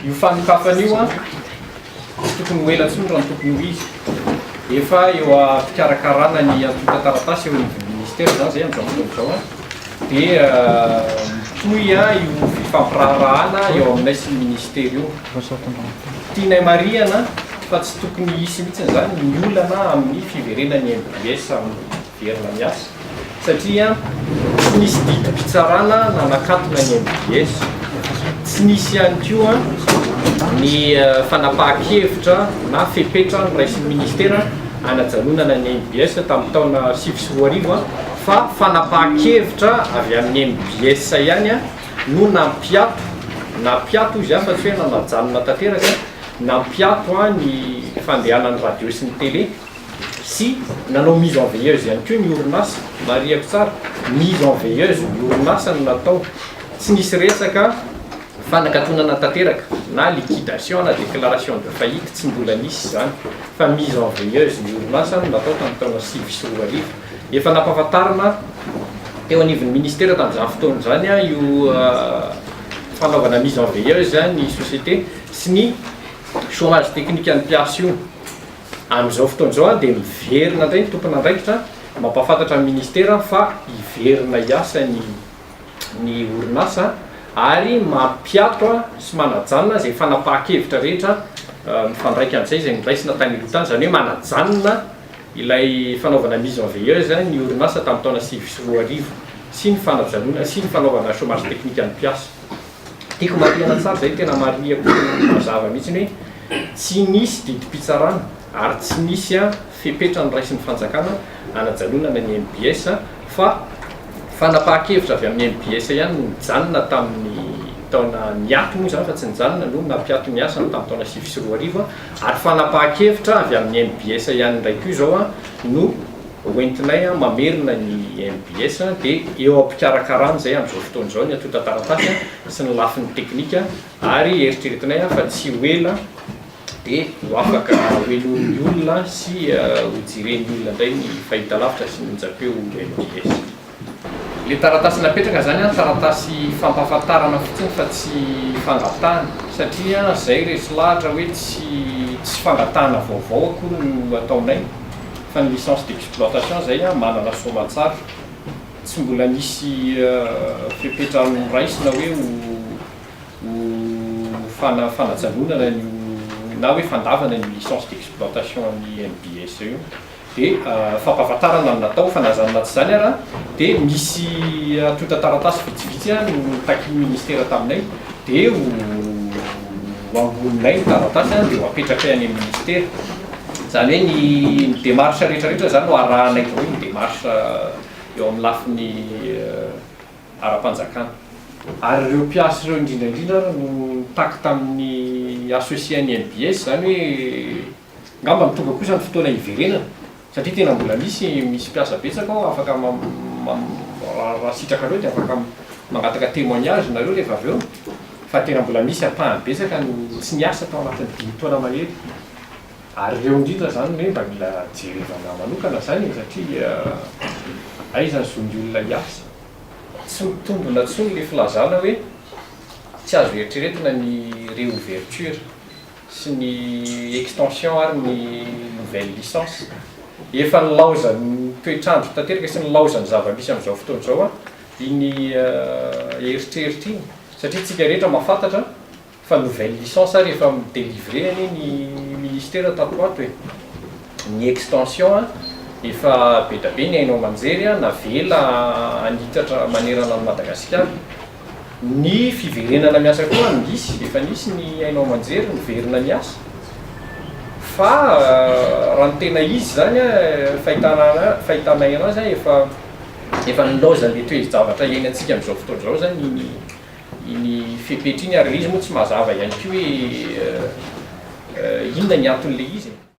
Io fanokafana io an, tsy tokony ho ela intsony raha ny tokony ho izy. Efa eo am-pikarakarana ny antontan-taratasy eo anivon'ny ministera izany izay amin'izao fotoana izao an, dia mitohy io fifampiraharahana eo aminay sy ny ministera io. Tianay marihana fa tsy tokony hisy mihitsy izany ny olana amin'ny fiverenan'ny mbs amin'ny miverina miasa satria tsy nisy didim-pitsarana nanakatona ny mbs, tsy nisy ihany koa ny fanapahan-kevitra na fepetra noraisin'ny ministera hanajanonana ny mbs tamin'ny taona 2009 fa fanapahan-kevitra avy amin'ny mbs ihany no nampiato, nampiato hoy izy fa tsy hoe nanajanona tanteraka, nampiato ny fandehanan'ny radio sy ny tele. sy nanao mise en veilleuse ihany koa ny orinasa, marihako tsara, mise en veilleuse ny orinasa no natao, tsy nisy resaka fanakatonana tanteraka na liquidation na déclaration de faillite, tsy mbola nisy izany fa mise en veilleuse ny orinasa no natao tamin'ny taona 2009. Efa nampahafantarina teo anivon'ny ministera tamin'izany fotoana izany io fanaovana mise en veilleuse ny société sy ny chômage technique ny mpiasa io. Amin'izao fotoana izao dia miverina indray ny tompon'andraikitra mampahafantatra ny ministera fa hiverina hiasa ny ny orinasa ary mampiato sy manajanona izay fanapahan-kevitra rehetra mifandraika amin'izay izay noraisina tany aloha tany, izany hoe manajanona ilay fanaovana mise en veilleuse ny orinasa tamin'ny taona 2009 sy ny fanajanona sy ny fanaovana chômage technique ny mpiasa. Tiako marihana tsara izay, tena marihako mazava mihitsy hoe tsy nisy didim-pitsarana ary tsy nisy fepetra noraisin'ny fanjakana hanajanonana ny mbs fa fanapahan-kevitra avy amin'ny mbs ihany no nijanona tamin'ny taona niato moa izany fa tsy nijanona no nampiato ny asany tamin'ny taona 2009 ary fanapahan-kevitra avy amin'ny mbs ihany indray koa izao no Hoentinay mamerina ny mbs dia eo am-pikarakarana izay amin'izao fotoana izao ny antontan-taratasy sy ny lafiny teknika ary eritreretinay fa tsy ho ela dia ho afaka hohenoin'ny olona sy hojeren'ny olona indray ny fahitalavitra sy ny onjam-peo mbs. Ilay taratasy napetraka izany an, taratasy fampahafantarana fotsiny fa tsy fangatahana satria izay resy lahatra hoe tsy tsy fangatahana vaovao akory no ataonay fa ny licence d'exploitation izay an manana soamantsara, tsy mbola nisy fepetra noraisina hoe ho ho fana fanajanonana an'io na hoe fandavana an'io licence d'exploitation an'ny mbs io. Dia fampahafantarana no natao fa na izany na tsy izany ara dia misy antontan-taratasy vitsivitsy no notakian'ny ministera taminay dia ho angoninay ny taratasy dia ho apetrakay any amin'ny ministera. Izany hoe ny ny démarche rehetra rehetra izany no arahanay daholo ny démarche eo amin'ny lafiny ara-panjakana. Ary ireo mpiasa ireo indrindra indrindra ary no nitaky tamin'ny associé an'ny mbs izany hoe Angamba tonga kosa ny fotoana hiverenana satria tena mbola misy misy mpiasa betsaka ao afaka raha sitrakareo dia afaka mangataka témoignage nareo rehefa avy eo fa tena mbola misy ampahany betsaka no tsy niasa tao anatin'ny dimy taona mahery ary ireo indrindra zany hoe mba mila jerevana manokana zany e satria aiza ny zon'ny olona hiasa. Tsy mitombina intsony le filazana hoe tsy azo eritreretina ny réouverture. sy ny extension ary ny nouvelle licence. Efa nilaozan'ny toetr'andro tanteraka sy nilaozan'ny zava-misy amin'izao fotoana izao iny eritreritra iny satria tsika rehetra mahafantatra fa nouvelle licence ary efa mi-delivrer anie ny ministera tato ho ato e. Ny extension efa be da be ny haino aman-jery navela hanitatra manerana an'i Madagasikara. Ny fiverenana miasa koa nisy, efa nisy ny haino aman-jery niverina niasa fa raha ny tena izy izany fahitana fahitanay anazy efa efa nilaozan'ilay toe-javatra iainantsika amin'izao fotoana izao izany iny iny fepetra iny ary ilay izy moa tsy mazava ihany koa hoe inona ny anton'ilay izy e.